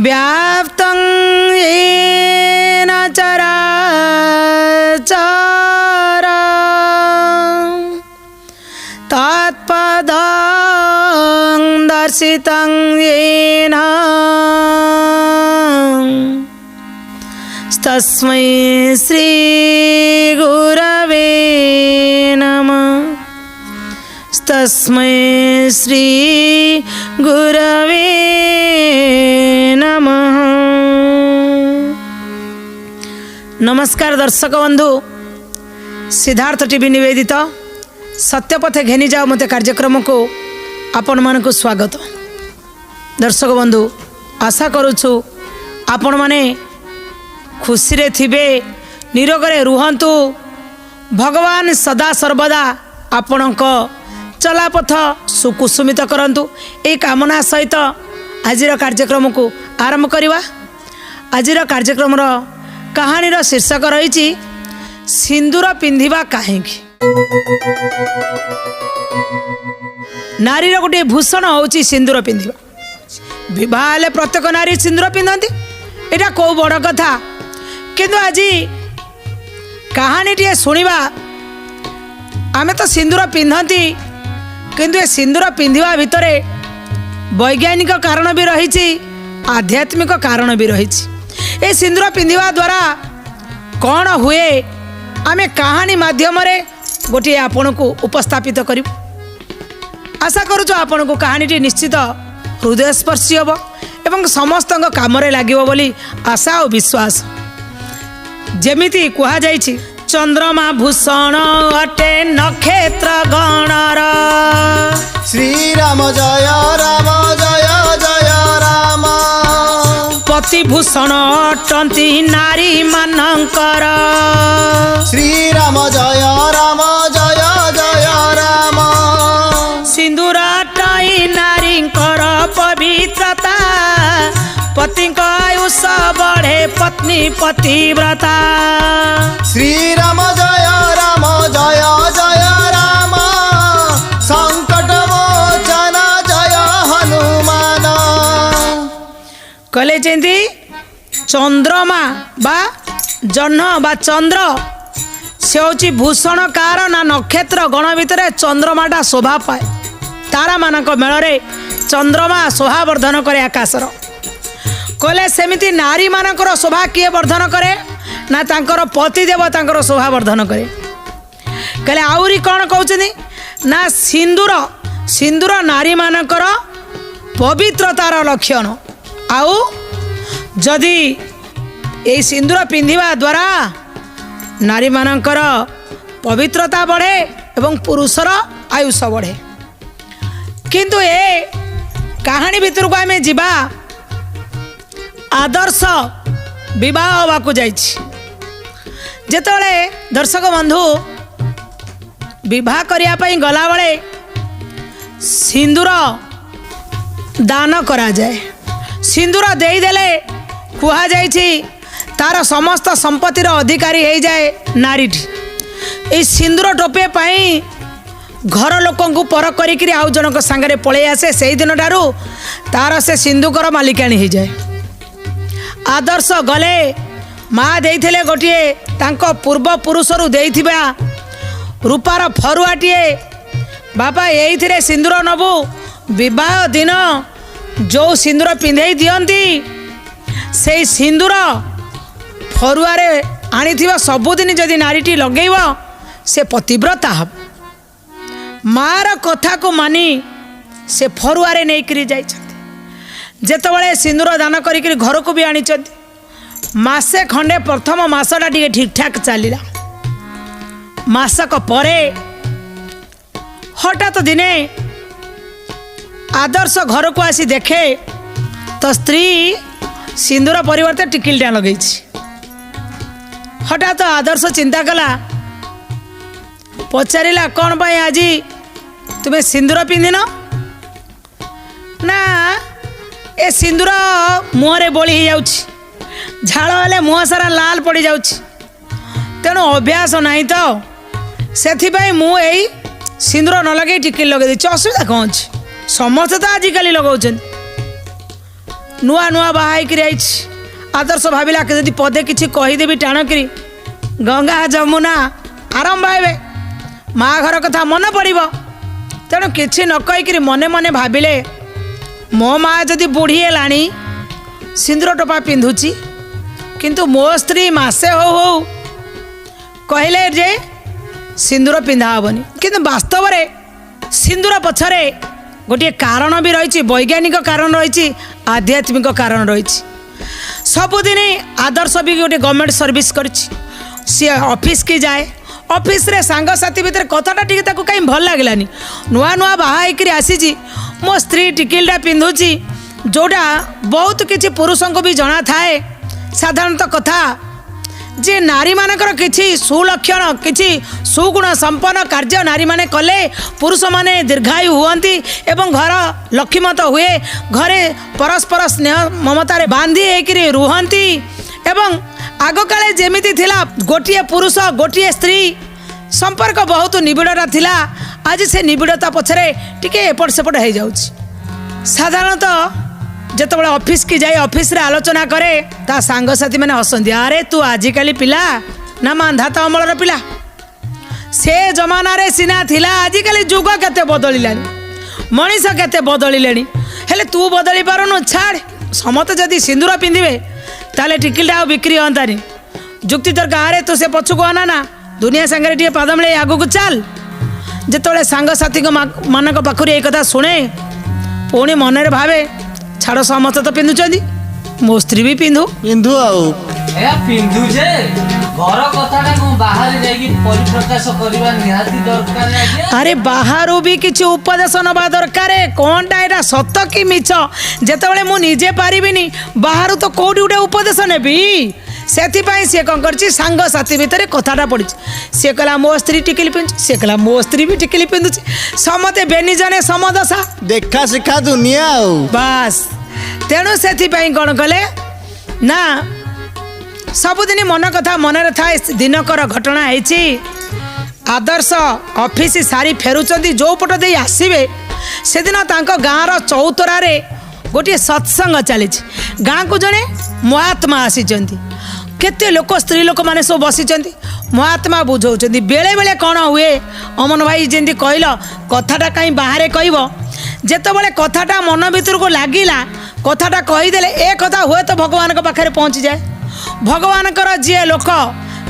ବ୍ୟାପ୍ତଂ yen ଚରାଚର ତତ୍ପଦଂ ଦର୍ଶିତଂ yen ତସ୍ମୈ Shri ଗୁରବେ ନମଃ। ତସ୍ମୈ ଶ୍ରୀ ଗୁରବେ ନମଃ। ନମସ୍କାର ଦର୍ଶକ ବନ୍ଧୁ, ସିଦ୍ଧାର୍ଥ ଟିଭି ନିବେଦିତ ସତ୍ୟପଥେ ଘେନିଯାଅ ମୋତେ କାର୍ଯ୍ୟକ୍ରମକୁ ଆପଣମାନଙ୍କୁ ସ୍ୱାଗତ। ଦର୍ଶକ ବନ୍ଧୁ, ଆଶା କରୁଛୁ ଆପଣମାନେ ଖୁସିରେ ଥିବେ, ନିରୋଗରେ ରୁହନ୍ତୁ। ଭଗବାନ ସଦା ସର୍ବଦା ଆପଣଙ୍କ ଚଲାପଥ ସୁକୁସୁମିତ କରନ୍ତୁ, ଏହି କାମନା ସହିତ ଆଜିର କାର୍ଯ୍ୟକ୍ରମକୁ ଆରମ୍ଭ କରିବା। ଆଜିର କାର୍ଯ୍ୟକ୍ରମର କାହାଣୀର ଶୀର୍ଷକ ରହିଛି ସିନ୍ଦୁର ପିନ୍ଧିବା କାହିଁକି। ନାରୀର ଗୋଟିଏ ଭୂଷଣ ହେଉଛି ସିନ୍ଦୁର ପିନ୍ଧିବା। ବିବାହ ହେଲେ ପ୍ରତ୍ୟେକ ନାରୀ ସିନ୍ଦୁର ପିନ୍ଧନ୍ତି, ଏଇଟା କେଉଁ ବଡ଼ କଥା। କିନ୍ତୁ ଆଜି କାହାଣୀଟିଏ ଶୁଣିବା। ଆମେ ତ ସିନ୍ଦୁର ପିନ୍ଧନ୍ତି, କିନ୍ତୁ ଏ ସିନ୍ଦୁର ପିନ୍ଧିବା ଭିତରେ ବୈଜ୍ଞାନିକ କାରଣ ବି ରହିଛି, ଆଧ୍ୟାତ୍ମିକ କାରଣ ବି ରହିଛି। ଏ ସିନ୍ଦୁର ପିନ୍ଧିବା ଦ୍ୱାରା କ'ଣ ହୁଏ, ଆମେ କାହାଣୀ ମାଧ୍ୟମରେ ଗୋଟିଏ ଆପଣଙ୍କୁ ଉପସ୍ଥାପିତ କରିବୁ। ଆଶା କରୁଛୁ ଆପଣଙ୍କୁ କାହାଣୀଟି ନିଶ୍ଚିତ ହୃଦୟସ୍ପର୍ଶୀ ହେବ ଏବଂ ସମସ୍ତଙ୍କ କାମରେ ଲାଗିବ ବୋଲି ଆଶା ଓ ବିଶ୍ୱାସ। ଯେମିତି କୁହାଯାଇଛି, ଚନ୍ଦ୍ରମା ଭୂଷଣ ଅଟେ ନକ୍ଷତ୍ର ଗଣର। ଶ୍ରୀରାମ ଜୟ ରାମ ଜୟ ଜୟ ରାମ। ପତିଭୂଷଣ ଅଟନ୍ତି ନାରୀ ମାନଙ୍କର। ଶ୍ରୀରାମ ଜୟ ରାମ ଜୟ ଜୟ ରାମ। ସିନ୍ଦୁର ଟଇ ନାରୀଙ୍କର ପବିତ୍ରତା, ପତିଙ୍କ ଆୟୁଷ ବଢ଼େ ପତ୍ନୀ ପତିବ୍ରତା। ଶ୍ରୀରାମ ଜୟ ରାମ ଜୟ ଜୟ ରାମ। ସଙ୍କଟ ମୋଚନ ଜୟ ହନୁମାନ। କହିଲେ ଯେମିତି ଚନ୍ଦ୍ରମା ବା ଜହ୍ନ ବା ଚନ୍ଦ୍ର, ସେ ହେଉଛି ଭୂଷଣ କାର ନା ନକ୍ଷତ୍ର ଗଣ ଭିତରେ ଚନ୍ଦ୍ରମାଟା ଶୋଭା ପାଏ। ତାରାମାନଙ୍କ ମେଳରେ ଚନ୍ଦ୍ରମା ଶୋଭା ବର୍ଦ୍ଧନ କରେ ଆକାଶର। କହିଲେ ସେମିତି ନାରୀମାନଙ୍କର ଶୋଭା କିଏ ବର୍ଦ୍ଧନ କରେ ନା ତାଙ୍କର ପତିଦେବ ତାଙ୍କର ଶୋଭା ବର୍ଦ୍ଧନ କରେ। କହିଲେ ଆହୁରି କ'ଣ କହୁଛନ୍ତି ନା ସିନ୍ଦୁର, ସିନ୍ଦୁର ନାରୀମାନଙ୍କର ପବିତ୍ରତାର ଲକ୍ଷଣ। ଆଉ ଯଦି ଏଇ ସିନ୍ଦୁର ପିନ୍ଧିବା ଦ୍ୱାରା ନାରୀମାନଙ୍କର ପବିତ୍ରତା ବଢ଼େ ଏବଂ ପୁରୁଷର ଆୟୁଷ ବଢ଼େ। କିନ୍ତୁ ଏ କାହାଣୀ ଭିତରକୁ ଆମେ ଯିବା। ଆଦର୍ଶ ବିବାହ ହେବାକୁ ଯାଇଛି। ଯେତେବେଳେ ଦର୍ଶକ ବନ୍ଧୁ ବିବାହ କରିବା ପାଇଁ ଗଲାବେଳେ ସିନ୍ଦୁର ଦାନ କରାଯାଏ। ସିନ୍ଦୁର ଦେଇଦେଲେ କୁହାଯାଇଛି ତାର ସମସ୍ତ ସମ୍ପତ୍ତିର ଅଧିକାରୀ ହେଇଯାଏ ନାରୀଟି। ଏଇ ସିନ୍ଦୁର ଟୋପେ ପାଇଁ ଘର ଲୋକଙ୍କୁ ପର କରିକିରି ଆଉ ଜଣଙ୍କ ସାଙ୍ଗରେ ପଳେଇ ଆସେ। ସେଇଦିନଠାରୁ ତାର ସେ ସିନ୍ଦୁକର ମାଲିକାଣୀ ହେଇଯାଏ। ଆଦର୍ଶ ଗଲେ, ମା ଦେଇଥିଲେ ଗୋଟିଏ ତାଙ୍କ ପୂର୍ବପୁରୁଷରୁ ଦେଇଥିବା ରୂପାର ଫରୁଆଟିଏ। ବାପା, ଏଇଥିରେ ସିନ୍ଦୁର ନେବୁ, ବିବାହ ଦିନ ଯେଉଁ ସିନ୍ଦୁର ପିନ୍ଧେଇ ଦିଅନ୍ତି ସେଇ ସିନ୍ଦୁର ଫରୁଆରେ ଆଣିଥିବା ସବୁଦିନ ଯଦି ନାରୀଟି ଲଗେଇବ ସେ ପତିବ୍ରତା ହେବ। ମାର କଥାକୁ ମାନି ସେ ଫରୁଆରେ ନେଇକରି ଯାଇଛନ୍ତି। ଯେତେବେଳେ ସିନ୍ଦୁର ଦାନ କରିକିରି ଘରକୁ ବି ଆଣିଛନ୍ତି, ମାସେ ଖଣ୍ଡେ ପ୍ରଥମ ମାସଟା ଟିକେ ଠିକ୍ଠାକ୍ ଚାଲିଲା। ମାସକ ପରେ ହଠାତ୍ ଦିନେ ଆଦର୍ଶ ଘରକୁ ଆସି ଦେଖେ ତ ସ୍ତ୍ରୀ ସିନ୍ଦୁର ପରିବର୍ତ୍ତେ ଟିକିଲିଟା ଲଗେଇଛି। ହଠାତ୍ ଆଦର୍ଶ ଚିନ୍ତା କଲା, ପଚାରିଲା, କ'ଣ ପାଇଁ ଆଜି ତୁମେ ସିନ୍ଦୁର ପିନ୍ଧିନ? ନା, ଏ ସିନ୍ଦୁର ମୁହଁରେ ବୋଳି ହେଇଯାଉଛି, ଝାଳ ହେଲେ ମୁହଁ ସାରା ଲାଲ ପଡ଼ିଯାଉଛି, ତେଣୁ ଅଭ୍ୟାସ ନାହିଁ ତ, ସେଥିପାଇଁ ମୁଁ ଏଇ ସିନ୍ଦୁର ନ ଲଗେଇ ଟିକିଲି ଲଗେଇ ଦେଇଛି। ଅସୁବିଧା କ'ଣ ଅଛି? ସମସ୍ତେ ତ ଆଜିକାଲି ଲଗାଉଛନ୍ତି। ନୂଆ ନୂଆ ବାହା ହେଇକିରି ଆଇଛି। ଆଦର୍ଶ ଭାବିଲା କି ଯଦି ପଦେ କିଛି କହିଦେବି ଟାଣକିରି, ଗଙ୍ଗା ଯମୁନା ଆରମ୍ଭ ହେବେ, ମା ଘର କଥା ମନେ ପଡ଼ିବ। ତେଣୁ କିଛି ନ କହିକିରି ମନେ ମନେ ଭାବିଲେ, ମୋ ମା ଯଦି ବୁଢ଼ୀ ହେଲାଣି ସିନ୍ଦୁର ଟୋପା ପିନ୍ଧୁଛି, କିନ୍ତୁ ମୋ ସ୍ତ୍ରୀ ମାସେ ହଉ ହଉ କହିଲେ ଯେ ସିନ୍ଦୁର ପିନ୍ଧା ହେବନି। କିନ୍ତୁ ବାସ୍ତବରେ ସିନ୍ଦୁର ପଛରେ ଗୋଟିଏ କାରଣ ବି ରହିଛି, ବୈଜ୍ଞାନିକ କାରଣ ରହିଛି, ଆଧ୍ୟାତ୍ମିକ କାରଣ ରହିଛି। ସବୁଦିନ ଆଦର୍ଶ ବି ଗୋଟେ ଗଭର୍ଣ୍ଣମେଣ୍ଟ ସର୍ଭିସ୍ କରିଛି। ସିଏ ଅଫିସ୍କି ଯାଏ, ଅଫିସରେ ସାଙ୍ଗସାଥି ଭିତରେ କଥାଟା ଟିକେ ତାକୁ କାହିଁ ଭଲ ଲାଗିଲାନି। ନୂଆ ନୂଆ ବାହା ହେଇକିରି ଆସିଛି, ମୋ ସ୍ତ୍ରୀ ଟିକିଲଟା ପିନ୍ଧୁଛି, ଯେଉଁଟା ବହୁତ କିଛି ପୁରୁଷଙ୍କୁ ବି ଜଣା ଥାଏ। ସାଧାରଣତଃ କଥା ଯେ ନାରୀମାନଙ୍କର କିଛି ସୁଲକ୍ଷଣ, କିଛି ସୁଗୁଣ ସମ୍ପନ୍ନ କାର୍ଯ୍ୟ ନାରୀମାନେ କଲେ ପୁରୁଷମାନେ ଦୀର୍ଘାୟୁ ହୁଅନ୍ତି ଏବଂ ଘର ଲକ୍ଷ୍ମୀମତ ହୁଏ, ଘରେ ପରସ୍ପର ସ୍ନେହ ମମତାରେ ବାନ୍ଧି ହେଇକିରି ରୁହନ୍ତି। ଏବଂ ଆଗକାଳେ ଯେମିତି ଥିଲା ଗୋଟିଏ ପୁରୁଷ ଗୋଟିଏ ସ୍ତ୍ରୀ ସମ୍ପର୍କ ବହୁତ ନିବିଡ଼ତା ଥିଲା, ଆଜି ସେ ନିବିଡ଼ତା ପଛରେ ଟିକେ ଏପଟ ସେପଟ ହେଇଯାଉଛି। ସାଧାରଣତଃ ଯେତେବେଳେ ଅଫିସ୍କି ଯାଇ ଅଫିସରେ ଆଲୋଚନା କରେ, ତା ସାଙ୍ଗସାଥିମାନେ ହସନ୍ତି, ଆରେ ତୁ ଆଜିକାଲି ପିଲା ନା ମାନ୍ଧାତା ଅମଳର ପିଲା? ସେ ଜମାନାରେ ସିନା ଥିଲା, ଆଜିକାଲି ଯୁଗ କେତେ ବଦଳିଲାଣି, ମଣିଷ କେତେ ବଦଳିଲେଣି, ହେଲେ ତୁ ବଦଳି ପାରୁନୁ। ଛାଡ଼, ସମସ୍ତେ ଯଦି ସିନ୍ଦୁର ପିନ୍ଧିବେ ତାହେଲେ ଟିକିଲଟା ଆଉ ବିକ୍ରି ହୁଅନ୍ତାନି। ଯୁକ୍ତିତର୍କ, ଆରେ ତୁ ସେ ପଛକୁ ଅନା ନା, ଦୁନିଆ ସାଙ୍ଗରେ ଟିକେ ପାଦ ମିଳେଇ ଆଗକୁ ଚାଲ। ଯେତେବେଳେ ସାଙ୍ଗସାଥୀଙ୍କ ମାନଙ୍କ ପାଖରୁ ଏଇ କଥା ଶୁଣେ, ପୁଣି ମନରେ ଭାବେ, ଛାଡ଼, ସମସ୍ତେ ତ ପିନ୍ଧୁଛନ୍ତି, ମୋ ସ୍ତ୍ରୀ ବି ପିନ୍ଧୁ। ପିନ୍ଧୁ ଆଉ। ଏହା ପିନ୍ଧୁ ଯେ ଘର କଥାଟା କଣ ବାହାରେ ଯାଇକି ପରିପ୍ରକାଶ କରିବା ନିହାତି ଦରକାର ଆଜ୍ଞା? ଆରେ ବାହାରୁ ବି କିଛି ଉପଦେଶ ନେବା ଦରକାର। କ'ଣଟା ଏଇଟା ସତ କି ମିଛ, ଯେତେବେଳେ ମୁଁ ନିଜେ ପାରିବିନି, ବାହାରୁ ତ କେଉଁଠି ଗୋଟେ ଉପଦେଶ ନେବି। ସେଥିପାଇଁ ସିଏ କ'ଣ କରିଛି, ସାଙ୍ଗସାଥି ଭିତରେ କଥାଟା ପଡ଼ିଛି। ସିଏ କହିଲା ମୋ ସ୍ତ୍ରୀ ଟିକିଲି ପିନ୍ଧୁଛି, ସିଏ କହିଲା ମୋ ସ୍ତ୍ରୀ ବି ଟିକିଲି ପିନ୍ଧୁଛି। ସମସ୍ତେ ବେନିଜନେ ସମଦଶା, ଦେଖା ଶିଖା ଦୁନିଆ ଆଉ। ବାସ୍। ତେଣୁ ସେଥିପାଇଁ କ'ଣ କଲେ ନା, ସବୁଦିନ ମନ କଥା ମନରେ ଥାଏ। ଦିନକର ଘଟଣା ହେଇଛି, ଆଦର୍ଶ ଅଫିସ ସାରି ଫେରୁଛନ୍ତି, ଯେଉଁ ପଟ ଦେଇ ଆସିବେ ସେଦିନ ତାଙ୍କ ଗାଁର ଚଉତରାରେ ଗୋଟିଏ ସତ୍ସଙ୍ଗ ଚାଲିଛି। ଗାଁକୁ ଜଣେ ମହାତ୍ମା ଆସିଛନ୍ତି, କେତେ ଲୋକ ସ୍ତ୍ରୀ ଲୋକମାନେ ସବୁ ବସିଛନ୍ତି, ମହାତ୍ମା ବୁଝାଉଛନ୍ତି। ବେଳେବେଳେ କ'ଣ ହୁଏ ଅମନ ଭାଇ, ଯେମିତି କହିଲ କଥାଟା କାହିଁ ବାହାରେ କହିବ, ଯେତେବେଳେ କଥାଟା ମନ ଭିତରକୁ ଲାଗିଲା, କଥାଟା କହିଦେଲେ ଏ କଥା ହୁଏତ ଭଗବାନଙ୍କ ପାଖରେ ପହଞ୍ଚିଯାଏ। ଭଗବାନଙ୍କର ଯିଏ ଲୋକ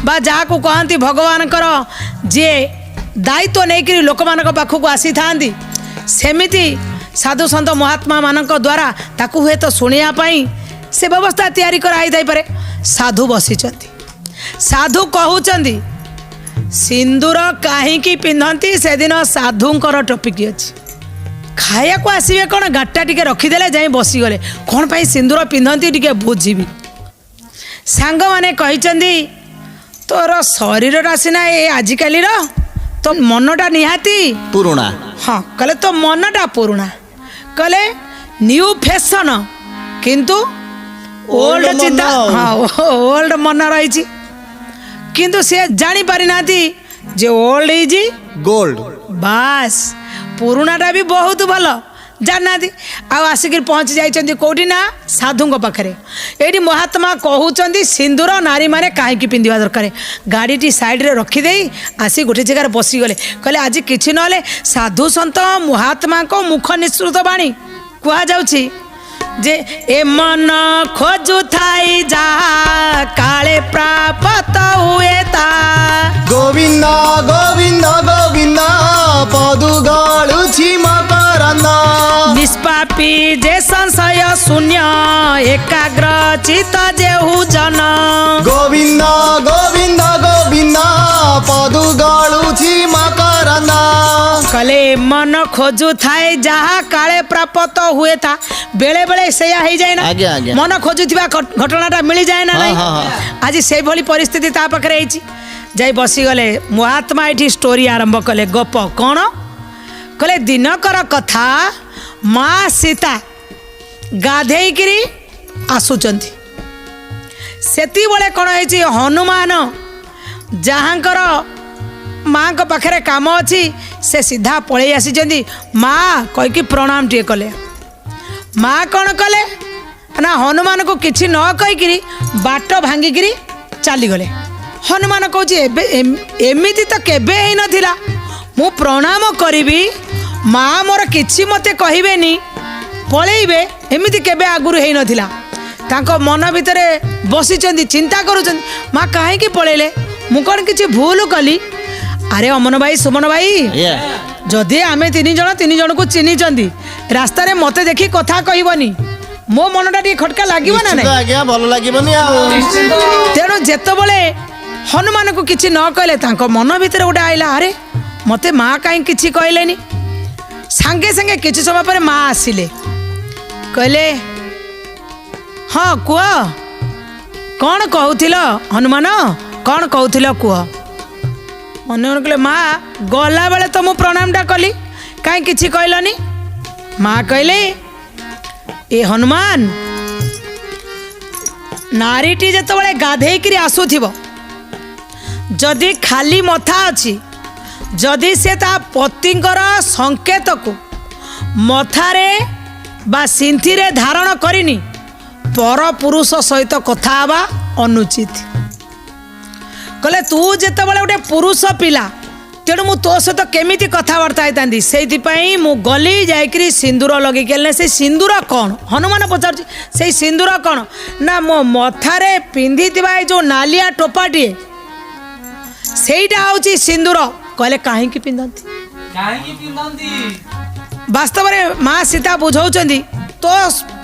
ବା ଯାହାକୁ କହନ୍ତି ଭଗବାନଙ୍କର ଯିଏ ଦାୟିତ୍ୱ ନେଇକରି ଲୋକମାନଙ୍କ ପାଖକୁ ଆସିଥାନ୍ତି, ସେମିତି ସାଧୁସନ୍ଥ ମହାତ୍ମାମାନଙ୍କ ଦ୍ୱାରା ତାକୁ ହୁଏତ ଶୁଣିବା ପାଇଁ ସେ ବ୍ୟବସ୍ଥା ତିଆରି କରାହେଇଥାଇପାରେ। ସାଧୁ ବସିଛନ୍ତି, ସାଧୁ କହୁଛନ୍ତି ସିନ୍ଦୁର କାହିଁକି ପିନ୍ଧନ୍ତି। ସେଦିନ ସାଧୁଙ୍କର ଟପିକ୍ ଅଛି। ଖାଇବାକୁ ଆସିବେ କ'ଣ, ଗାଡ଼ିଟା ଟିକେ ରଖିଦେଲେ, ଯାଇ ବସିଗଲେ, କ'ଣ ପାଇଁ ସିନ୍ଦୁର ପିନ୍ଧନ୍ତି ଟିକେ ବୁଝିବି। ସାଙ୍ଗମାନେ କହିଛନ୍ତି, ତୋର ଶରୀରଟା ସିନା ଏ ଆଜିକାଲିର, ତୋ ମନଟା ନିହାତି ପୁରୁଣା। ହଁ, କହିଲେ ତୋ ମନଟା ପୁରୁଣା। କହିଲେ ନ୍ୟୁ ଫ୍ୟାସନ୍ କିନ୍ତୁ ଓଲ୍ଡ ମନ ଚିନ୍ତା। ଆଉ। ହଁ, ଓଲ୍ଡ ମନ ରହିଛି, କିନ୍ତୁ ସେ ଜାଣିପାରିନାହାନ୍ତି ଯେ ଓଲ୍ଡ is gold. ବାସ୍, ପୁରୁଣାଟା ବି ବହୁତ ଭଲ, ଜାଣିନାହାନ୍ତି। ଆଉ ଆସିକିରି ପହଞ୍ଚି ଯାଇଛନ୍ତି କେଉଁଠି ନା ସାଧୁଙ୍କ ପାଖରେ। ଏଇଠି ମହାତ୍ମା କହୁଛନ୍ତି ସିନ୍ଦୁର ନାରୀମାନେ କାହିଁକି ପିନ୍ଧିବା ଦରକାର। ଗାଡ଼ିଟି ସାଇଡ଼ରେ ରଖିଦେଇ ଆସି ଗୋଟେ ଜାଗାରେ ବସିଗଲେ। କହିଲେ ଆଜି କିଛି ନହେଲେ ସାଧୁ ସନ୍ଥ ମହାତ୍ମାଙ୍କ ମୁଖ ନିଃସୃତ ବାଣୀ କୁହାଯାଉଛି ଯେ ଏ ମନ ଖୋଜୁଥାଇ ଯାହା କାଳେ ପ୍ରାପତ ହୁଏ ତା। ଗୋବିନ୍ଦ ଗୋବିନ୍ଦ ଗୋବିନ୍ଦ ପଦୁ ଗଳୁଛି ମକରନ୍ଦ। ନିଷ୍ପାପୀ ଯେ ସଂଶୟ ଶୂନ୍ୟ ଏକାଗ୍ର ଚିତ୍ତ ଯେହୁ ଜନ। ଗୋବିନ୍ଦ ଗୋବିନ୍ଦ ଗୋବିନ୍ଦ ପଦୁ ଗଳୁଛି ମକରନ୍ଦ। କଲେ ମନ ଖୋଜୁଥାଏ ଯାହା କାଳେ ପ୍ରାପତ ହୁଏ ତା। ବେଳେ ବେଳେ ସେଇଆ ହେଇଯାଏ ନା, ଆଜ୍ଞା, ଆଜ୍ଞା। ମନ ଖୋଜୁଥିବା ଘଟଣାଟା ମିଳିଯାଏ ନା ନାଇଁ? ହଁ, ହଁ। ଆଜି ସେଇଭଳି ପରିସ୍ଥିତି ତା ପାଖରେ ହେଇଛି। ଯାଇ ବସିଗଲେ। ମହାତ୍ମା ଏଠି ଷ୍ଟୋରି ଆରମ୍ଭ କଲେ, ଗପ କ'ଣ କଲେ, ଦିନକର କଥା, ମା ସୀତା ଗାଧେଇକିରି ଆସୁଛନ୍ତି। ସେତିକିବେଳେ କ'ଣ ହେଇଛି, ହନୁମାନ ଯାହାଙ୍କର ମାଙ୍କ ପାଖରେ କାମ ଅଛି, ସେ ସିଧା ପଳେଇ ଆସିଛନ୍ତି। ମା କହିକି ପ୍ରଣାମ ଟିକେ କଲେ। ମା କ'ଣ କଲେ ନା ହନୁମାନଙ୍କୁ କିଛି ନ କହିକିରି ବାଟ ଭାଙ୍ଗିକିରି ଚାଲିଗଲେ। ହନୁମାନ କହୁଛି, ଏବେ ଏମିତି ତ କେବେ ହେଇନଥିଲା, ମୁଁ ପ୍ରଣାମ କରିବି, ମା ମୋର କିଛି ମୋତେ କହିବେନି, ପଳେଇବେ, ଏମିତି କେବେ ଆଗରୁ ହେଇନଥିଲା। ତାଙ୍କ ମନ ଭିତରେ ବସିଛନ୍ତି, ଚିନ୍ତା କରୁଛନ୍ତି, ମା କାହିଁକି ପଳେଇଲେ, ମୁଁ କ'ଣ କିଛି ଭୁଲ କଲି? ଆରେ ଅମନ ଭାଇ, ସୁମନ ଭାଇ, ଯଦି ଆମେ ତିନି ଜଣ ତିନି ଜଣକୁ ଚିହ୍ନିଛନ୍ତି, ରାସ୍ତାରେ ମୋତେ ଦେଖି କଥା କହିବନି, ମୋ ମନଟା ଟିକେ ଖଟକା ଲାଗିବ ନା ନାଇଁ? ଆଜ୍ଞା, ଭଲ ଲାଗିବନି ଆଉ। ନିଶ୍ଚିତ। ତେଣୁ ଯେତେବେଳେ ହନୁମାନଙ୍କୁ କିଛି ନ କହିଲେ, ତାଙ୍କ ମନ ଭିତରେ ଗୋଟେ ଆଇଲା, ଆରେ ମୋତେ ମା କାହିଁ କିଛି କହିଲେନି? ସାଙ୍ଗେ ସାଙ୍ଗେ କିଛି ସମୟ ପରେ ମା ଆସିଲେ, କହିଲେ, ହଁ କୁହ, କ'ଣ କହୁଥିଲ ହନୁମାନ, କ'ଣ କହୁଥିଲ କୁହ? ହନୁମାନ କହିଲେ, ମା ଗଲାବେଳେ ତ ମୁଁ ପ୍ରଣାମଟା କଲି, କାହିଁ କିଛି କହିଲନି? ମା କହିଲେ, ଏ ହନୁମାନ, ନାରୀଟି ଯେତେବେଳେ ଗାଧେଇକିରି ଆସୁଥିବ, ଯଦି ଖାଲି ମଥା ଅଛି, ଯଦି ସେ ତା ପତିଙ୍କର ସଂକେତକୁ ମଥାରେ ବା ସିନ୍ଥିରେ ଧାରଣ କରିନି, ପରପୁରୁଷ ସହିତ କଥା ହେବା ଅନୁଚିତ। କହିଲେ, ତୁ ଯେତେବେଳେ ଗୋଟେ ପୁରୁଷ ପିଲା, ତେଣୁ ମୁଁ ତୋ ସହିତ କେମିତି କଥାବାର୍ତ୍ତା ହେଇଥାନ୍ତି? ସେଇଥିପାଇଁ ମୁଁ ଗଲି, ଯାଇକିରି ସିନ୍ଦୁର ଲଗେଇକି ହେଲେ। ସେ ସିନ୍ଦୁର କ'ଣ? ହନୁମାନ ପଚାରୁଛି, ସେଇ ସିନ୍ଦୁର କ'ଣ? ନା, ମୋ ମଥାରେ ପିନ୍ଧିଥିବା ଏଇ ଯେଉଁ ନାଲିଆ ଟୋପାଟିଏ, ସେଇଟା ହେଉଛି ସିନ୍ଦୁର। କହିଲେ, କାହିଁକି ପିନ୍ଧନ୍ତି? କାହିଁକି ପିନ୍ଧନ୍ତି? ବାସ୍ତବରେ ମା ସୀତା ବୁଝାଉଛନ୍ତି, ତୋ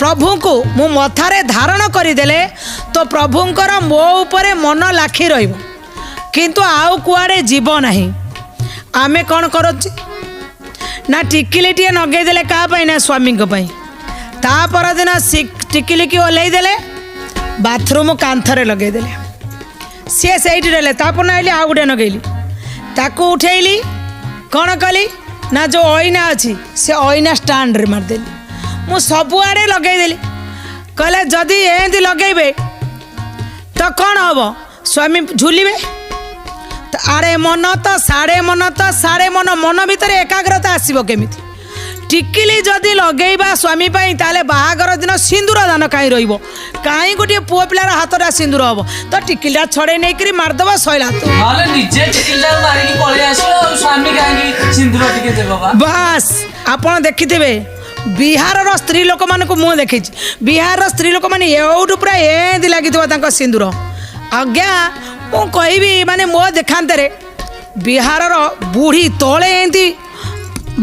ପ୍ରଭୁଙ୍କୁ ମୁଁ ମଥାରେ ଧାରଣ କରିଦେଲେ ତୋ ପ୍ରଭୁଙ୍କର ମୋ ଉପରେ ମନ ଲାଖି ରହିବ, କିନ୍ତୁ ଆଉ କୁଆଡ଼େ ଯିବ ନାହିଁ। ଆମେ କ'ଣ କରୁଛେ ନା, ଟିକିଲିଟିଏ ନଗେଇଦେଲେ କାହା ପାଇଁ? ନା ସ୍ୱାମୀଙ୍କ ପାଇଁ। ତା ପରଦିନ ଟିକିଲିକି ଓହ୍ଲେଇ ଦେଲେ, ବାଥରୁମ୍ କାନ୍ଥରେ ଲଗେଇଦେଲେ, ସିଏ ସେଇଠି ରହିଲେ। ତାପରେ ଆଇଲି, ଆଉ ଗୋଟେ ନଗେଇଲି, ତାକୁ ଉଠେଇଲି, କ'ଣ କଲି ନା ଯେଉଁ ଅଇନା ଅଛି, ସେ ଅଇନା ଷ୍ଟାଣ୍ଡରେ ମାରିଦେଲି, ମୁଁ ସବୁଆଡ଼େ ଲଗେଇଦେଲି। କହିଲେ, ଯଦି ଏମିତି ଲଗେଇବେ ତ କ'ଣ ହେବ? ସ୍ୱାମୀ ଝୁଲିବେ ତ, ଆଡ଼େ ମନ ତ ସାଡ଼େ ମନ ତ ସାଡ଼େ ମନ, ମନ ଭିତରେ ଏକାଗ୍ରତା ଆସିବ କେମିତି? ଟିକିଲି ଯଦି ଲଗେଇବା ସ୍ୱାମୀ ପାଇଁ, ତାହେଲେ ବାହାଘର ଦିନ ସିନ୍ଦୁର ଦାନ କାହିଁ ରହିବ? କାହିଁ ଗୋଟିଏ ପୁଅ ପିଲାର ହାତଟା ସିନ୍ଦୁର ହବ? ତ ଟିକିଲିଟା ଛଡ଼େଇ ନେଇକରି ମାରିଦେବ, ସଇଲା ତ। ନହେଲେ ନିଜେ ଟିକିଲିଟା ମାରିକି ପଳେଇ ଆସିବ, ଆଉ ସ୍ୱାମୀ କାହିଁକି ସିନ୍ଦୁର ଟିକେ ଦେବ ବା? ବାସ୍, ଆପଣ ଦେଖିଥିବେ ବିହାରର ସ୍ତ୍ରୀ ଲୋକମାନଙ୍କୁ, ମୁଁ ଦେଖିଛି ବିହାରର ସ୍ତ୍ରୀ ଲୋକମାନେ ଏଉଠୁ ପୁରା ଏମିତି ଲାଗିଥିବ ତାଙ୍କ ସିନ୍ଦୁର। ଆଜ୍ଞା, ମୁଁ କହିବି ମାନେ ମୋ ଦେଖାନ୍ତରେ ବିହାରର ବୁଢ଼ୀ ତଳେ ଏମିତି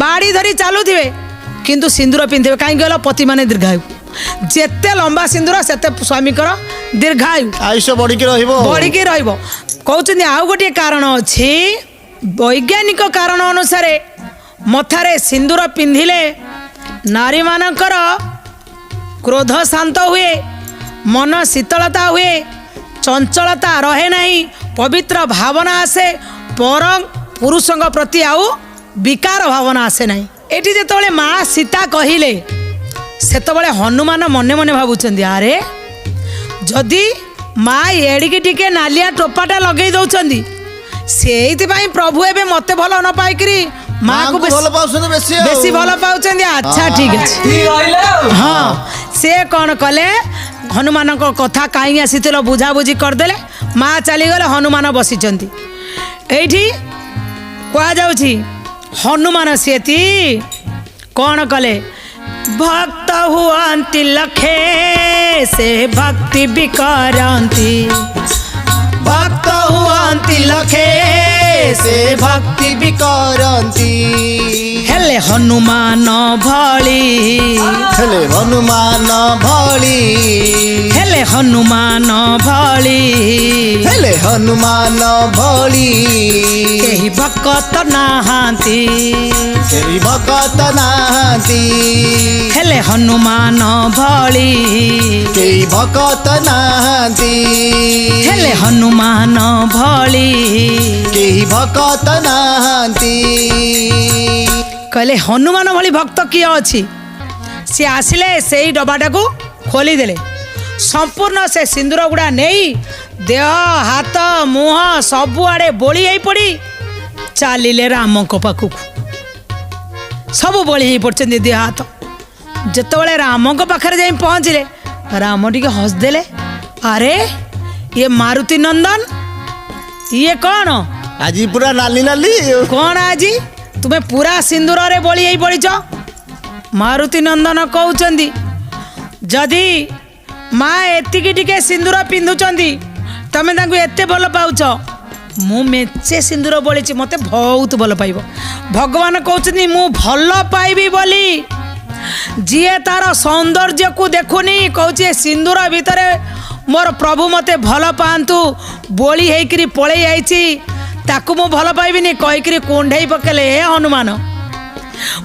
ବାଡ଼ି ଧରି ଚାଲୁଥିବେ, କିନ୍ତୁ ସିନ୍ଦୁର ପିନ୍ଧିବେ। କାହିଁକି ଗଲ? ପତିମାନେ ଦୀର୍ଘାୟୁ। ଯେତେ ଲମ୍ବା ସିନ୍ଦୁର, ସେତେ ସ୍ୱାମୀଙ୍କର ଦୀର୍ଘାୟୁ, ଆୟୁଷ ବଢିକି ରହିବ। ବଢ଼ିକି ରହିବ କହୁଛନ୍ତି। ଆଉ ଗୋଟିଏ କାରଣ ଅଛି, ବୈଜ୍ଞାନିକ କାରଣ ଅନୁସାରେ ମଥାରେ ସିନ୍ଦୁର ପିନ୍ଧିଲେ ନାରୀମାନଙ୍କର କ୍ରୋଧ ଶାନ୍ତ ହୁଏ, ମନ ଶୀତଳତା ହୁଏ, ଚଞ୍ଚଳତା ରହେ ନାହିଁ, ପବିତ୍ର ଭାବନା ଆସେ, ପର ପୁରୁଷଙ୍କ ପ୍ରତି ଆଉ ବିକାର ଭାବନା ଆସେ ନାହିଁ। ଏଠି ଯେତେବେଳେ ମା ସୀତା କହିଲେ, ସେତେବେଳେ ହନୁମାନ ମନେ ମନେ ଭାବୁଛନ୍ତି, ଆରେ ଯଦି ମା ଏଡ଼ିକି ଟିକେ ନାଲିଆ ଟୋପାଟା ଲଗେଇ ଦଉଛନ୍ତି, ସେଇଥିପାଇଁ ପ୍ରଭୁ ଏବେ ମୋତେ ଭଲ ନ ପାଇକିରି ମାକୁ ମାଙ୍କୁ ଭଲ ପାଉଛନ୍ତି ବେଶୀ ଆଉ। ବେଶୀ ଭଲ ପାଉଛନ୍ତି। ଆଚ୍ଛା, ଠିକ ଅଛି। ଠିକ ରହିଲେ ଆଉ। ହଁ, ସେ କ'ଣ କଲେ? ହନୁମାନଙ୍କ କଥା କାହିଁ ଆସିଥିଲ ବୁଝାବୁଝି କରିଦେଲେ। ମା ଚାଲିଗଲେ, ହନୁମାନ ବସିଛନ୍ତି। ଏଇଠି କୁହାଯାଉଛି, ହନୁମାନ ସିଏତି କ'ଣ କଲେ? ଭକ୍ତ ହୁଅନ୍ତି ଲକ୍ଷେ, ସେ ଭକ୍ତି ବି କରନ୍ତି। ଭକ୍ତ ହୁଅନ୍ତି ଲକ୍ଷେ, ସେ ଭକ୍ତି ବି କରନ୍ତି, ହେଲେ ହନୁମାନ ଭଳି, ହେଲେ ହନୁମାନ ଭଳି, ହେଲେ ହନୁମାନ ଭଳି, ହେଲେ ହନୁମାନ ଭଳି କେହି ଭକତ ନାହାନ୍ତି, କେହି ଭକତ ନାହାନ୍ତି, ହେଲେ ହନୁମାନ ଭଳି କେହି ଭକତ ନାହାନ୍ତି, ହେଲେ ହନୁମାନ ଭଳି କେହି ଭକତ ନାହାନ୍ତି। କହିଲେ, ହନୁମାନ ଭଳି ଭକ୍ତ କିଏ ଅଛି? ସିଏ ଆସିଲେ, ସେଇ ଡବାଟାକୁ ଖୋଲିଦେଲେ, ସମ୍ପୂର୍ଣ୍ଣ ସେ ସିନ୍ଦୁର ଗୁଡ଼ା ନେଇ ଦେହ, ହାତ, ମୁହଁ ସବୁଆଡ଼େ ବୋଳି ହେଇ ପଡ଼ି ଚାଲିଲେ ରାମଙ୍କ ପାଖକୁ। ସବୁ ବୋଳି ହେଇ ପଡ଼ିଛନ୍ତି ଦେହ ହାତ। ଯେତେବେଳେ ରାମଙ୍କ ପାଖରେ ଯାଇ ପହଞ୍ଚିଲେ, ରାମ ଟିକେ ହସିଦେଲେ, ଆରେ ଇଏ ମାରୁତି ନନ୍ଦନ, ଇଏ କ'ଣ ଆଜି ପୁରା ନାଲି ନାଲି? କ'ଣ ଆଜି ତୁମେ ପୁରା ସିନ୍ଦୁରରେ ବୋଳି ହେଇ ପଡ଼ିଛ? ମାରୁତି ନନ୍ଦନ କହୁଛନ୍ତି, ଯଦି ମା ଏତିକି ଟିକେ ସିନ୍ଦୁର ପିନ୍ଧୁଛନ୍ତି, ତମେ ତାଙ୍କୁ ଏତେ ଭଲ ପାଉଛ, ମୁଁ ମେଞ୍ଚେ ସିନ୍ଦୁର ବୋଳିଛି, ମୋତେ ବହୁତ ଭଲ ପାଇବ। ଭଗବାନ କହୁଛନ୍ତି, ମୁଁ ଭଲ ପାଇବି ବୋଲି ଯିଏ ତାର ସୌନ୍ଦର୍ଯ୍ୟକୁ ଦେଖୁନି, କହୁଛି ଏ ସିନ୍ଦୁର ଭିତରେ ମୋର ପ୍ରଭୁ ମୋତେ ଭଲ ପାଆନ୍ତୁ, ବୋଳି ହେଇକିରି ପଳେଇ ଆଇଛି, ତାକୁ ମୁଁ ଭଲ ପାଇବିନି କହିକିରି କୁଣ୍ଢେଇ ପକେଇଲେ। ହେ ହନୁମାନ,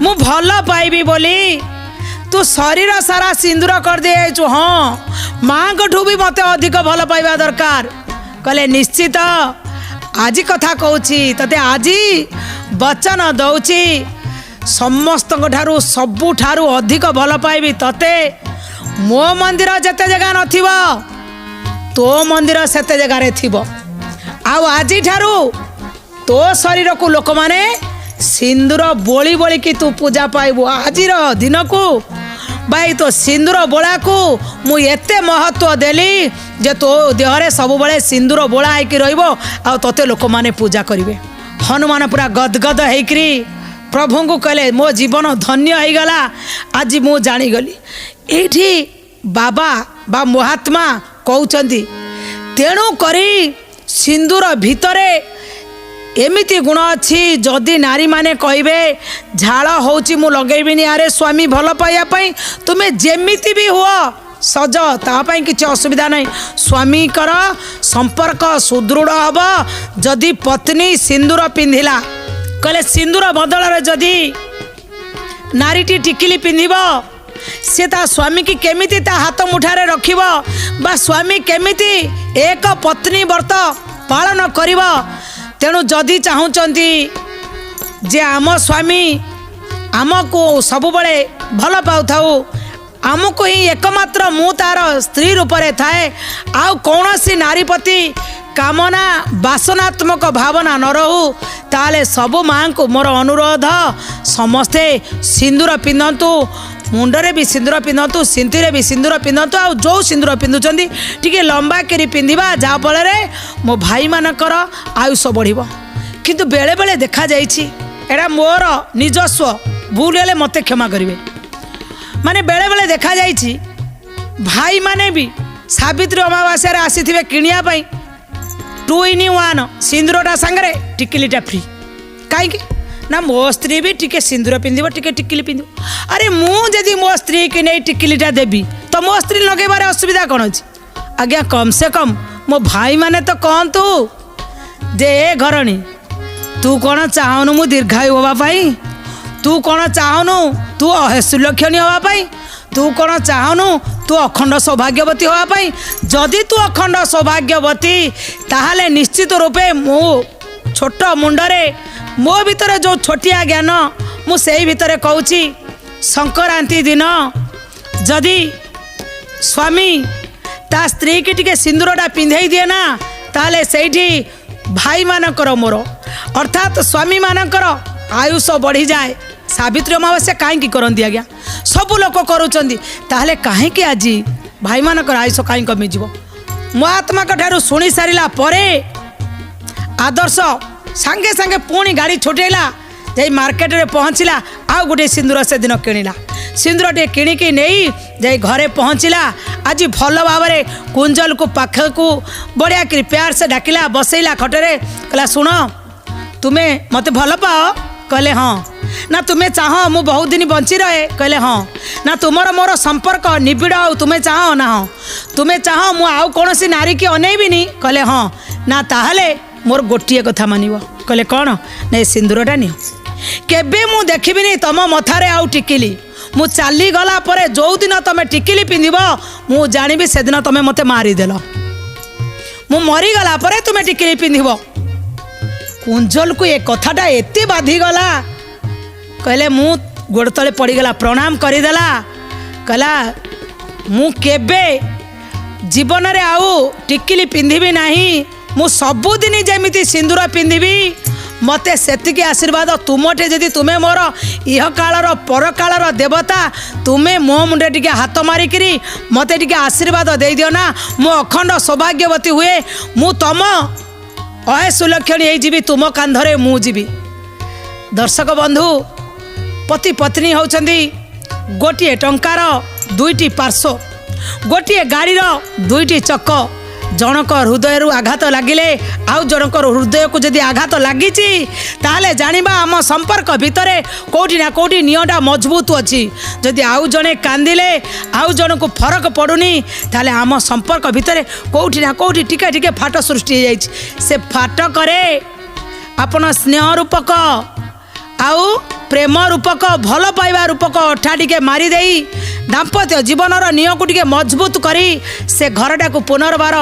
ମୁଁ ଭଲ ପାଇବି ବୋଲି ତୁ ଶରୀର ସାରା ସିନ୍ଦୁର କରିଦେଇଯାଇଛୁ। ହଁ, ମାଙ୍କଠୁ ବି ମୋତେ ଅଧିକ ଭଲ ପାଇବା ଦରକାର। କହିଲେ, ନିଶ୍ଚିତ ଆଜି କଥା କହୁଛି, ତତେ ଆଜି ବଚନ ଦଉଛି, ସମସ୍ତଙ୍କ ଠାରୁ ସବୁଠାରୁ ଅଧିକ ଭଲ ପାଇବି ତତେ। ମୋ ମନ୍ଦିର ଯେତେ ଜାଗା ନଥିବ, ତୋ ମନ୍ଦିର ସେତେ ଜାଗାରେ ଥିବ। ଆଉ ଆଜିଠାରୁ ତୋ ଶରୀରକୁ ଲୋକମାନେ ସିନ୍ଦୁର ବୋଳି ବୋଳିକି ତୁ ପୂଜା ପାଇବୁ। ଆଜିର ଦିନକୁ ଭାଇ, ତୋ ସିନ୍ଦୁର ବୋଳାକୁ ମୁଁ ଏତେ ମହତ୍ଵ ଦେଲି ଯେ ତୋ ଦେହରେ ସବୁବେଳେ ସିନ୍ଦୁର ବୋଳା ହେଇକି ରହିବ ଆଉ ତୋତେ ଲୋକମାନେ ପୂଜା କରିବେ। ହନୁମାନ ପୁରା ଗଦଗଦ ହେଇକିରି ପ୍ରଭୁଙ୍କୁ କହିଲେ, ମୋ ଜୀବନ ଧନ୍ୟ ହେଇଗଲା, ଆଜି ମୁଁ ଜାଣିଗଲି। ଏଇଠି ବାବା ବା ମହାତ୍ମା କହୁଛନ୍ତି, ତେଣୁ କରି ସିନ୍ଦୁର ଭିତରେ ଏମିତି ଗୁଣ ଅଛି। ଯଦି ନାରୀମାନେ କହିବେ ଝାଳ ହେଉଛି ମୁଁ ଲଗେଇବିନି, ଆରେ ସ୍ୱାମୀ ଭଲ ପାଇବା ପାଇଁ ତୁମେ ଯେମିତି ବି ହୁଅ ସଜ, ତା ପାଇଁ କିଛି ଅସୁବିଧା ନାହିଁ। ସ୍ୱାମୀଙ୍କର ସମ୍ପର୍କ ସୁଦୃଢ଼ ହେବ ଯଦି ପତ୍ନୀ ସିନ୍ଦୁର ପିନ୍ଧିଲା। କହିଲେ, ସିନ୍ଦୁର ବଦଳରେ ଯଦି ନାରୀଟି ଟିକିଲି ପିନ୍ଧିବ, ସେ ତା ସ୍ୱାମୀକି କେମିତି ତା ହାତ ମୁଠାରେ ରଖିବ ବା ସ୍ୱାମୀ କେମିତି ଏକ ପତ୍ନୀ ବ୍ରତ ପାଳନ କରିବ? ତେଣୁ ଯଦି ଚାହୁଁଛନ୍ତି ଯେ ଆମ ସ୍ୱାମୀ ଆମକୁ ସବୁବେଳେ ଭଲ ପାଉଥାଉ, ଆମକୁ ହିଁ ଏକମାତ୍ର ମୁଁ ତାର ସ୍ତ୍ରୀ ରୂପରେ ଥାଏ, ଆଉ କୌଣସି ନାରୀ ପ୍ରତି କାମନା ବାସନାତ୍ମକ ଭାବନା ନ ରହୁ, ତାହେଲେ ସବୁ ମାଆଙ୍କୁ ମୋର ଅନୁରୋଧ, ସମସ୍ତେ ସିନ୍ଦୁର ପିନ୍ଧନ୍ତୁ। ମୁଣ୍ଡରେ ବି ସିନ୍ଦୁର ପିନ୍ଧନ୍ତୁ, ସିନ୍ଥିରେ ବି ସିନ୍ଦୁର ପିନ୍ଧନ୍ତୁ। ଆଉ ଯେଉଁ ସିନ୍ଦୁର ପିନ୍ଧୁଛନ୍ତି ଟିକେ ଲମ୍ବା କରି ପିନ୍ଧିବା, ଯାହାଫଳରେ ମୋ ଭାଇମାନଙ୍କର ଆୟୁଷ ବଢ଼ିବ। କିନ୍ତୁ ବେଳେବେଳେ ଦେଖାଯାଇଛି, ଏଇଟା ମୋର ନିଜସ୍ୱ, ଭୁଲ ହେଲେ ମୋତେ କ୍ଷମା କରିବେ, ମାନେ ବେଳେବେଳେ ଦେଖାଯାଇଛି ଭାଇମାନେ ବି ସାବିତ୍ରୀ ଅମାବାସ୍ୟାରେ ଆସିଥିବେ କିଣିବା ପାଇଁ ଟୁ ଇନ୍ ୱାନ୍, ସିନ୍ଦୁରଟା ସାଙ୍ଗରେ ଟିକିଲିଟା ଫ୍ରି। କାହିଁକି ନା ମୋ ସ୍ତ୍ରୀ ବି ଟିକେ ସିନ୍ଦୁର ପିନ୍ଧିବ, ଟିକେ ଟିକିଲି ପିନ୍ଧିବ। ଆରେ ମୁଁ ଯଦି ମୋ ସ୍ତ୍ରୀକି ନେଇ ଟିକିଲିଟା ଦେବି ତ ମୋ ସ୍ତ୍ରୀ ଲଗେଇବାରେ ଅସୁବିଧା କ'ଣ ଅଛି ଆଜ୍ଞା? କମ୍ ସେ କମ୍ ମୋ ଭାଇମାନେ ତ କହନ୍ତୁ ଯେ ଏ ଘରଣୀ, ତୁ କ'ଣ ଚାହୁଁନୁ ମୁଁ ଦୀର୍ଘାୟୁ ହେବା ପାଇଁ? ତୁ କ'ଣ ଚାହୁଁନୁ ତୁ ସୁଲକ୍ଷଣୀ ହେବା ପାଇଁ? ତୁ କ'ଣ ଚାହୁଁନୁ ତୁ ଅଖଣ୍ଡ ସୌଭାଗ୍ୟବତୀ ହେବା ପାଇଁ? ଯଦି ତୁ ଅଖଣ୍ଡ ସୌଭାଗ୍ୟବତୀ, ତାହେଲେ ନିଶ୍ଚିତ ରୂପେ ମୁଁ ଛୋଟ ମୁଣ୍ଡରେ, ମୋ ଭିତରେ ଯେଉଁ ଛୋଟିଆ ଜ୍ଞାନ, ମୁଁ ସେଇ ଭିତରେ କହୁଛି, ସଂକ୍ରାନ୍ତି ଦିନ ଯଦି ସ୍ୱାମୀ ତା ସ୍ତ୍ରୀକି ଟିକେ ସିନ୍ଦୁରଟା ପିନ୍ଧେଇ ଦିଏ ନା, ତାହେଲେ ସେଇଠି ଭାଇମାନଙ୍କର ମୋର ଅର୍ଥାତ୍ ସ୍ୱାମୀମାନଙ୍କର ଆୟୁଷ ବଢ଼ିଯାଏ। ସାବିତ୍ରୀ ଅମାବାସ୍ୟା କାହିଁକି କରନ୍ତି ଆଜ୍ଞା? ସବୁ ଲୋକ କରୁଛନ୍ତି, ତାହେଲେ କାହିଁକି ଆଜି ଭାଇମାନଙ୍କର ଆୟୁଷ କାହିଁ କମିଯିବ? ମହାତ୍ମାଙ୍କ ଠାରୁ ଶୁଣି ସାରିଲା ପରେ ଆଦର୍ଶ ସାଙ୍ଗେ ସାଙ୍ଗେ ପୁଣି ଗାଡ଼ି ଛୁଟେଇଲା, ଯାଇ ମାର୍କେଟରେ ପହଞ୍ଚିଲା, ଆଉ ଗୋଟିଏ ସିନ୍ଦୁର ସେଦିନ କିଣିଲା। ସିନ୍ଦୁରଟିଏ କିଣିକି ନେଇ ଯାଇ ଘରେ ପହଞ୍ଚିଲା। ଆଜି ଭଲ ଭାବରେ କୁଞ୍ଜଲକୁ ପାଖକୁ ବଢ଼ିଆ କରି ପ୍ୟାର ସେ ଡାକିଲା, ବସେଇଲା ଖଟରେ, କହିଲା, ଶୁଣ, ତୁମେ ମୋତେ ଭଲ ପାଅ? କହିଲେ, ହଁ। ନା ତୁମେ ଚାହଁ ମୁଁ ବହୁତ ଦିନ ବଞ୍ଚି ରହେ? କହିଲେ, ହଁ। ନା ତୁମର ମୋର ସମ୍ପର୍କ ନିବିଡ଼ ଆଉ ତୁମେ ଚାହଁ ନା? ହଁ। ତୁମେ ଚାହଁ ମୁଁ ଆଉ କୌଣସି ନାରୀକି ଅନେଇବିନି? କହିଲେ, ହଁ। ନା ତାହେଲେ ମୋର ଗୋଟିଏ କଥା ମାନିବ। କହିଲେ, କ'ଣ? ନା ଏ ସିନ୍ଦୁରଟା ନିଅ, କେବେ ମୁଁ ଦେଖିବିନି ତମ ମଥାରେ ଆଉ ଟିକିଲି। ମୁଁ ଚାଲିଗଲା ପରେ ଯେଉଁଦିନ ତମେ ଟିକିଲି ପିନ୍ଧିବ, ମୁଁ ଜାଣିବି ସେଦିନ ତମେ ମୋତେ ମାରିଦେଲ। ମୁଁ ମରିଗଲା ପରେ ତୁମେ ଟିକିଲି ପିନ୍ଧିବ। କୁଞ୍ଜଲକୁ ଏ କଥାଟା ଏତେ ବାଧିଗଲା, କହିଲେ ମୁଁ ଗୋଡ଼ ତଳେ ପଡ଼ିଗଲା, ପ୍ରଣାମ କରିଦେଲା। କହିଲା, ମୁଁ କେବେ ଜୀବନରେ ଆଉ ଟିକିଲି ପିନ୍ଧିବି ନାହିଁ। ମୁଁ ସବୁଦିନ ଯେମିତି ସିନ୍ଦୁର ପିନ୍ଧିବି, ମୋତେ ସେତିକି ଆଶୀର୍ବାଦ ତୁମଠେ। ଯଦି ତୁମେ ମୋର ଇହକାଳର ପରକାଳର ଦେବତା, ତୁମେ ମୋ ମୁଣ୍ଡରେ ଟିକେ ହାତ ମାରିକିରି ମୋତେ ଟିକେ ଆଶୀର୍ବାଦ ଦେଇଦିଅ ନା, ମୁଁ ଅଖଣ୍ଡ ସୌଭାଗ୍ୟବତୀ ହୁଏ, ମୁଁ ତମ ଅହେ ସୁଲକ୍ଷଣୀ ହେଇଯିବି, ତୁମ କାନ୍ଧରେ ମୁଁ ଯିବି। ଦର୍ଶକ ବନ୍ଧୁ, ପତି ପତ୍ନୀ ହେଉଛନ୍ତି ଗୋଟିଏ ଟଙ୍କାର ଦୁଇଟି ପାର୍ଶ୍ୱ, ଗୋଟିଏ ଗାଡ଼ିର ଦୁଇଟି ଚକ। ଜଣକ ହୃଦୟରୁ ଆଘାତ ଲାଗିଲେ ଆଉ ଜଣଙ୍କର ହୃଦୟକୁ ଯଦି ଆଘାତ ଲାଗିଛି, ତାହେଲେ ଜାଣିବା ଆମ ସମ୍ପର୍କ ଭିତରେ କେଉଁଠି ନା କେଉଁଠି ନିଅଁଟା ମଜବୁତ ଅଛି। ଯଦି ଆଉ ଜଣେ କାନ୍ଦିଲେ ଆଉ ଜଣକୁ ଫରକ ପଡ଼ୁନି, ତାହେଲେ ଆମ ସମ୍ପର୍କ ଭିତରେ କେଉଁଠି ନା କେଉଁଠି ଟିକେ ଟିକେ ଫାଟ ସୃଷ୍ଟି ହେଇଯାଇଛି। ସେ ଫାଟକରେ ଆପଣ ସ୍ନେହ ରୂପକ ଆଉ ପ୍ରେମ ରୂପକ, ଭଲ ପାଇବା ରୂପକ ଅଠା ଟିକେ ମାରିଦେଇ ଦାମ୍ପତ୍ୟ ଜୀବନର ନିଅକୁ ଟିକେ ମଜବୁତ କରି ସେ ଘରଟାକୁ ପୁନର୍ବାର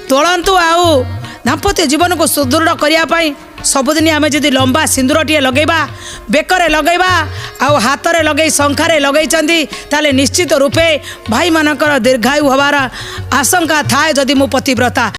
ତୋଳନ୍ତୁ। ଆଉ ଦାମ୍ପତ୍ୟ ଜୀବନକୁ ସୁଦୃଢ଼ କରିବା ପାଇଁ ସବୁଦିନ ଆମେ ଯଦି ଲମ୍ବା ସିନ୍ଦୁରଟିଏ ଲଗେଇବା, ବେକରେ ଲଗେଇବା ଆଉ ହାତରେ ଲଗେଇ ଶଙ୍ଖାରେ ଲଗେଇଛନ୍ତି, ତାହେଲେ ନିଶ୍ଚିତ ରୂପେ ଭାଇମାନଙ୍କର ଦୀର୍ଘାୟୁ ହେବାର ଆଶଙ୍କା ଥାଏ, ଯଦି ମୁଁ ପତିବ୍ରତା।